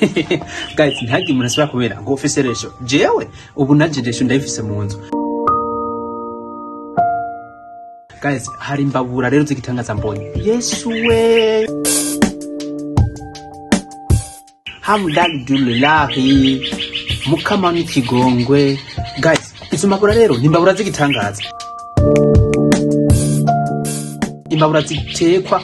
Guys, ntihagire umuntu asubira kubera ngo ufise réchaud. Jewe ubu naje réchaud ndayifise mu nzu. Guys, hari imbabura rero z'igitangaza mbonye. Yesu we, hamdadulillahi, mukama n'ikigongwe. Guys, izo mbabura rero ni imbabura z'igitangaza, imbabura zitekwa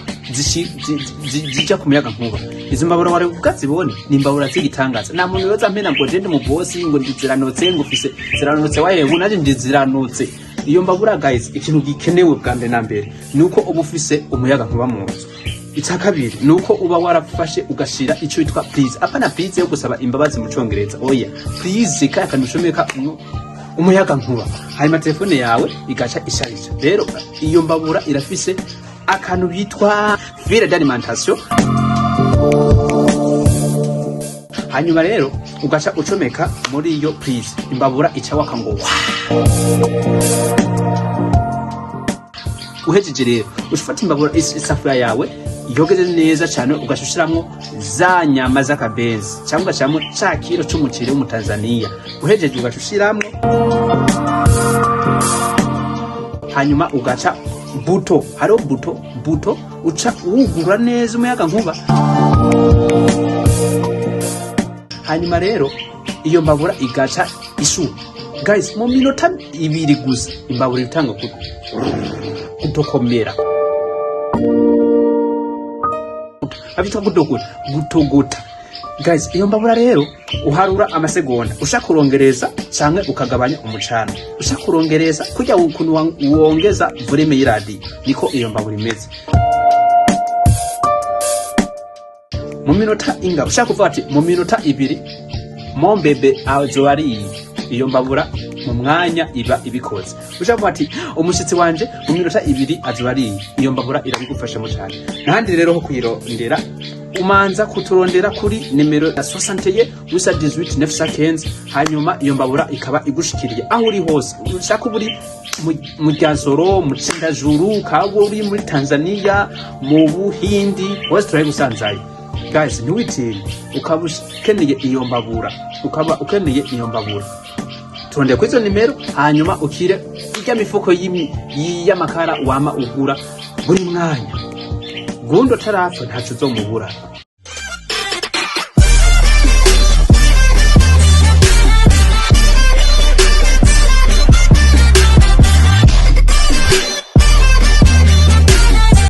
zija ku muyaga nkuba. Izo mbabura wari bwazibone? Ni imbabura z'igitangaza. Nta muntu yoza mpena ngo je ndi mu bosi, ngo ndiziranutse, ngo ufise ziranutse wahebu. Naje ndiziranutse iyo mbabura. Guys, ikintu gikenewe bwa mbere na mbere ni uko uba ufise umuyaga nkuba mu nzu. Icya kabiri ni uko uba warafashe ugashira icyo witwa prise. Apana please yo gusaba imbabazi mu Congereza, oya, prise kaya kantu ucomeka umuyaga nkuba, hanyuma telefone yawe igaca isharija. Rero iyo mbabura irafise akantu bitwa file d'alimentation, hanyuma rero ugaca ucomeka muri iyo prise, imbabura ica waka ngo wa. Uhejeje rero ufata imbabura, isafuriya yawe yogeze neza cyane, ugaca ushiramwo za nyama z'akabenzi cyangwa ugashiramwo ca kiro c'umuceri wo mu Tanzania. Uhejeje ugaca ushiramwo, hanyuma ugaca buto, hariho buto uca wugura neza umuyaga nkuba. Hanyuma rero iyo mbabura igaca ishuha. Guys, mu minota 2 gusa imbabura itanga kutokomera, abitwa kutogota, gutogota. Guys, iyo mbabura rero uharura amasegonda ushaka kurongereza canke ukagabanya umucana. Ushaka kurongereza kurya ukuntu wongeza volume y'iradiyo, niko iyo mbabura imeze. Mu minota inga ushaka kuvuga ati mu minota 2 mombebe azoba ari iyo mbabura, mu mwanya iba ibikoze. Ushaka kuvuga ati umushitsi wanje mu minota 2 azoba ari iyo mbabura, irabigufashamo cyane. Nahandi rero ho kuyirondera, umanza kuturondera kuri nimero ya 61 818 915, hanyuma iyo mbabura ikaba igushikiriye aho uri hose. Ushaka uba uri mu Ryansoro, mu Cendajuru, ukaba uri muri Tanzania, mu Buhindi, hose turayigusanzayo. Guys, ntiwitinye. Ukaba ukeneye iyo mbabura, ukaba ukeneye iyo mbabura, turondeye kuri izo nimero, hanyuma ukire irya mifuko y'amakara wama ugura buri mwanya. Gundo atarapfa ntaco uzomubura.